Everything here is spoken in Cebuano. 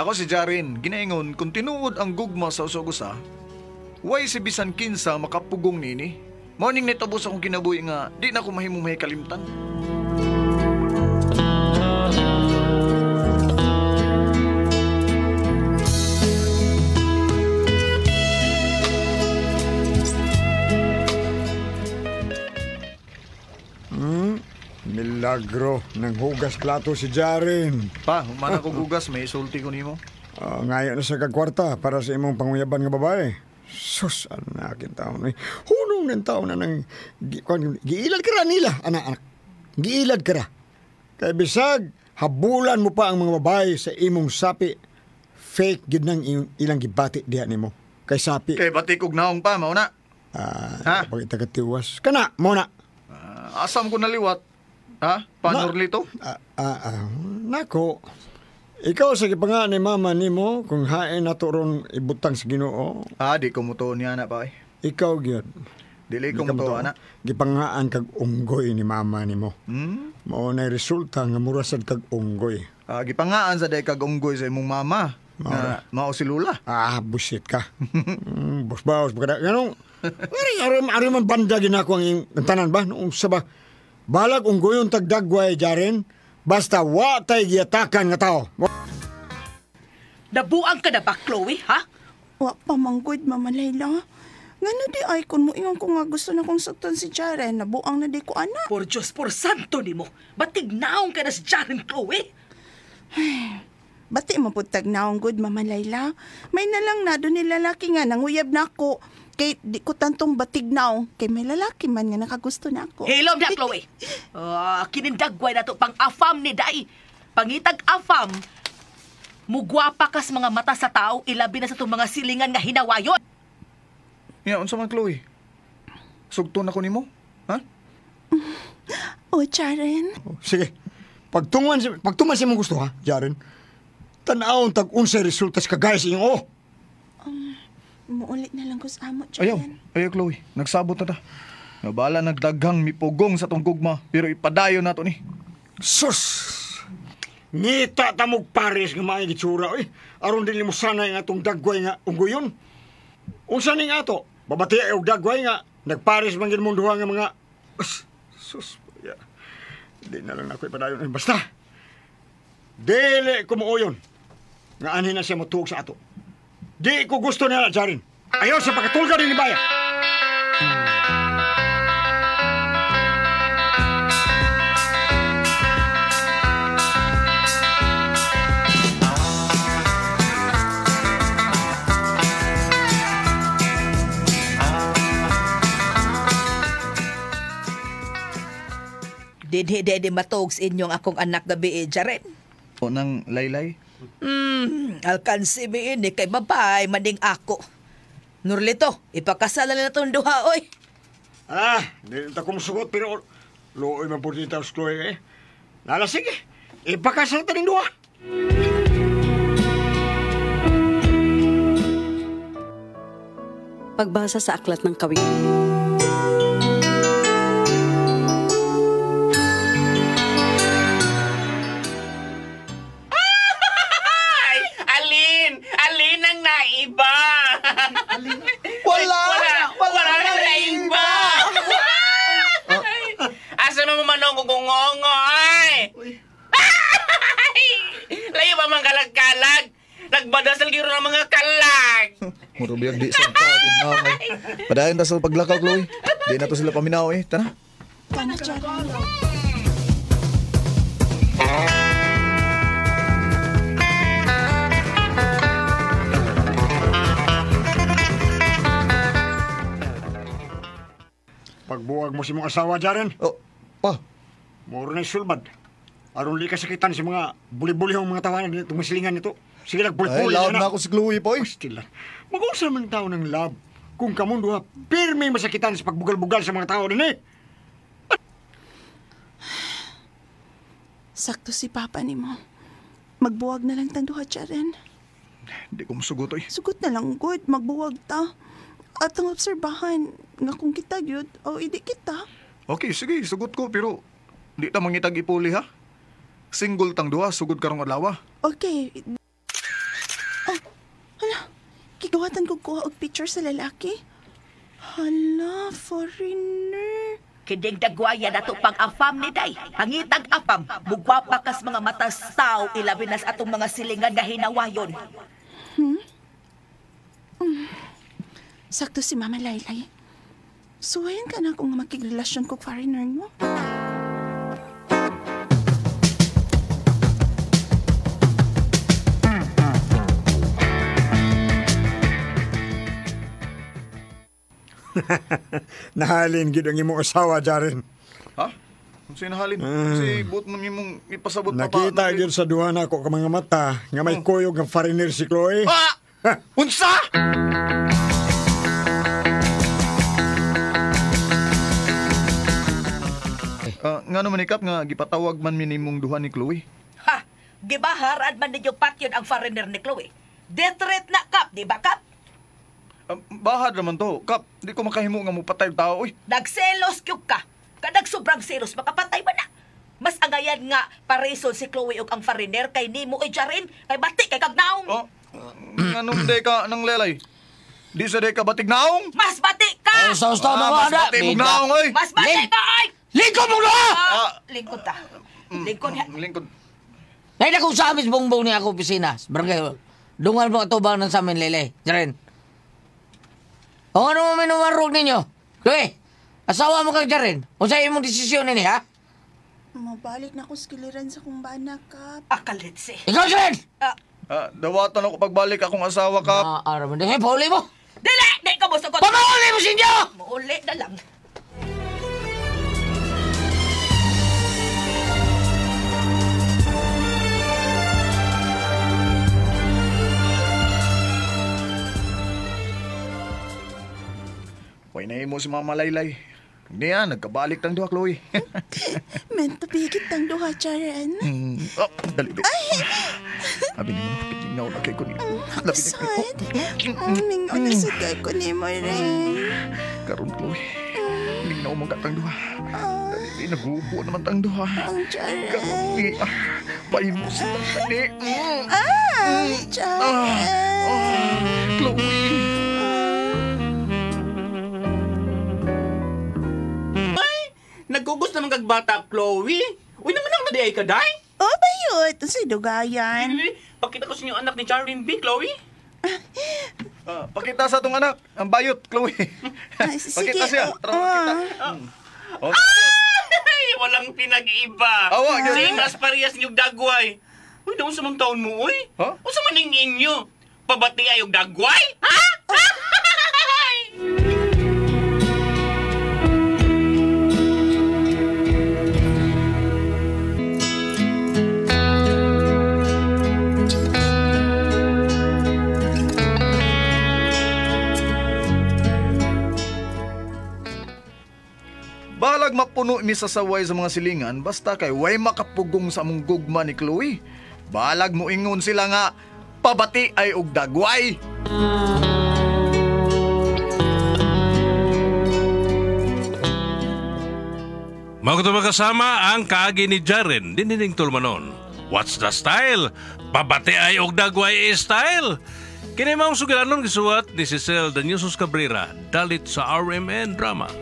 Ako si Jaren, ginaingon kung tinuod ang gugma sa usog-usa, way si bisan kinsa makapugong nini. Morning nitabo sa akong kinabuhi nga di na ko mahimong mahikalimtan. Milagro, nang hugas plato si Jaren. Pa, humana ko hugas, may isulti ko nimo. Ngayon na sa kagkwarta para sa imong panguyaban nga babae. Sus, anak yung taon. Eh. Hunong ng taon na nang giilad ka ra nila, anak. Giilad ka ra. Kay bisag, habulan mo pa ang mga babae sa imong sapi. Fake gid nang ilang gibati diha nimo. Kay sapi. Kay batikog naong pa, mauna. Ha? Pagitagatiwas. Kana, mauna. Asam ko naliwat. Ha? Panorlito? Nako. Ikaw sa gipanga ni mama nimo kung hain nato ron ibutang sa Ginoo. Di ko mutuo niya na pa eh. Ikaw gyud. Dili ko mutuo ana. Gipangaan kag unggoy ni mama nimo. Mao nay resulta nga mura sad kag unggoy. Gipangaan sa day kag unggoy sa imong mama. Nga mao si Lula. Busit ka. Bos-baos ba kada? Ganong ari man banda ginako ang tanan ba noong sa ba? Balag unggoyon tagdagway, Jaren. Basta wa tay giyatakan nga tao. Nabuang ka na ba, Chloe, ha? Wa pa manggod, Mama Layla. Ngano di ay kun mo ingon ko nga gusto na kong sugton si Jaren, nabuang na di ko anak. Por Diyos, por santo nimo. Batig naong ka na si Jaren, Chloe. Ay, bati mo pud tag naong good, Mama Layla. May nalang na doon ni lalaki nga nanguyab na ako. Kay di ko tantong batig naong. Kay may lalaki man nga nakagusto na ako. Hilom na, Chloe. Kinindagway na to pang afam ni Day. Pangitag afam, mugwapa kas mga mata sa tao, ilabi na sa itong mga silingan nga hinawayon. Ya, unsa man, Chloe? Sugton ako nimo? Ha? Oh, Jaren. Oh, sige. Pagtungan sa imong gusto, ha, Jaren? Tan-awon tag unsay resulta sa kagaya sa iyong oh. Muulit na lang ko sa amo, Jaren. Ayaw, Chloe. Nagsabot na ta. Nabala nagdaghang mipugong sa tong gugma, pero ipadayon na to ni. Sus! Ngita tamog pares nga maayong gitsura, oy. Aron dili mo sanay nga atong dagway nga unggoyon. Unsa ning ato? Babati og dagway nga nagpares man gid mong duha nga mga sus. Yeah. Di na lang ako ipadayon. Basta dili ko muuyon nga anhin na siya motuog sa ato. Di ko gusto nila, Jaren. Ayaw sa pagkatulga din ni Baya. Dinhi di matuog sa inyong akong anak gabi, Jaren. O nang laylay? Alkansi mi ini kay babay maning ako. Nurlito, ipakasala na itong duha, oy. Di ta kumusugot pero looy man po dito sa Chloe, eh. Lala, sige, ipakasala ta ning duha. Pagbasa sa Aklat ng Kawikaan. Wala nang naiba. Asa mo manong kungongo ay? Layo ba mang kalag-kalag? Nagbadasal giro ng mga kalag. Murubiyag di sa pagod na. Padayon ta sa paglakaw, Chloe. Di na to sila paminaw eh. Tara. Tara, Jaren. Pagbuwag mo si mong asawa, Jaren. Oh, pa. Moro na sulbad. Aron li kasakitan si mga buli-bulihong mga tawanan nito, masilingan nito. Sige lang, buli-buli. Ay, love na ako si Chloe, poy. Stila. Mag-usa man tao ng love. Kung kamundo ha, pirmi masakitan sa pagbugal-bugal sa mga tao din eh. Sakto si Papa ni mo. Magbuwag na lang tang duha, Jaren. Hindi ko masugot, oy. Sugot na lang, good. Magbuwag ta. At ang obserbahan, nga kung kita yun, o hindi kita. Okay, sige, sugot ko, pero di ta mangitag ipuli, ha? Single tang duha, sugod karong adlaw. Okay. Dawatan ko kuha og picture sa lalaki. Hala, foreigner. Kining dagwaya na to pang afam ni Day. Pangitag afam, mugwapa kas mga matas tao, ilabi na sa atong mga silingan nga hinawayon. Sakto si Mama Laylay. Suwayan ka na kung makigrelasyon kog foreigner mo. Nahalin gid ang imong asawa, Jaren. Ha? Kung sa'yo nahalin, si buot man imong ipasabot pa. Nakita gyud sa duha nako ka mga mata nga may kuyog nga foreigner si Chloe. Ah! Unsa? Nga naman ikap nga gipatawag man mi nimong duha ni Chloe. Ha! Gibaharad man ninyo patyon ang foreigner ni Chloe. Death threat na, Kap, di ba, Kap? Bahad naman to. Kap, di ko makahimo nga mupatay og tao, oy. Nagselos kyug ka. Kadag sobrang selos, makapatay man na. Mas angayan nga pareson si Chloe og ang foreigner kay nimo oy Jaren, kay bati kay kagnaong. Oh, nganong di ka nang lelay? Di sa di ka batig naong? Mas bati ka! Usta-usta mga mas anak. bati mong naong, oy. Mas bati ka ay! Lingkod mong duha! Ah, lingkod ta. Lingkod ha. Lingkod. Ngayon akong sa amin bongbong niya ako opisina. Barangay. Dungan mo atubang ng sa amin, Lele. Jaren. O ano mo minumarog ninyo? Chloe, asawa mo kang Jaren. O sa imong desisyon nini, ha? Mabalik na ko sa kiliran sa kong bana, Kap. Akalitsi. Ikaw, Jaren! Dawatan ako pagbalik akong asawa, Kap. Araw mo. Eh, pauli mo! Dili! Di ka mo sugot! Pamauli mo sinyo! Muuli na lang. Way na mo si Mama Laylay. Hindi yan, nagkabalik tang duha, Chloe. Meant to be kitang duha, Jaren. Oh, dali, dali. Abi ni mo, kitingaw na kay ko ni. Labi na Sad. Mingaw na sa kay ko ni mo rin. Karon, Chloe. Mingaw mo katang duha. Dali, nagubo naman tang duha. Ang Jaren. Karon, ni, paimo sa tani. Jaren. Chloe. Nagugos naman kag bata, Chloe. Uy, naman ako na di ay kaday. Oh, bayot. Sa dugayan. Pakita ko sa inyo anak ni Jaren B, Chloe. Pakita sa atong anak, ang bayot, Chloe. Sige. Pakita siya. Tara, pakita. Oh. Ay, walang pinag-iba. Awa, same as parehas ninyong dagway. Uy, doon sa mong taon mo, uy. Huh? Unsa man ning inyo? Pabati ay og dagway? Ha? Balag mapuno mi sa saway sa mga silingan basta kay way makapugong sa among gugma ni Chloe. Balag moingon sila nga pabati ay og dagway. Mao kato makasama ang kaagi ni Jaren dinining tulmanon. What's the style? Pabati ay og dagway style. Kini maong sugilanon gisuwat ni Cecil Daniusos Cabrera dalit sa RMN Drama.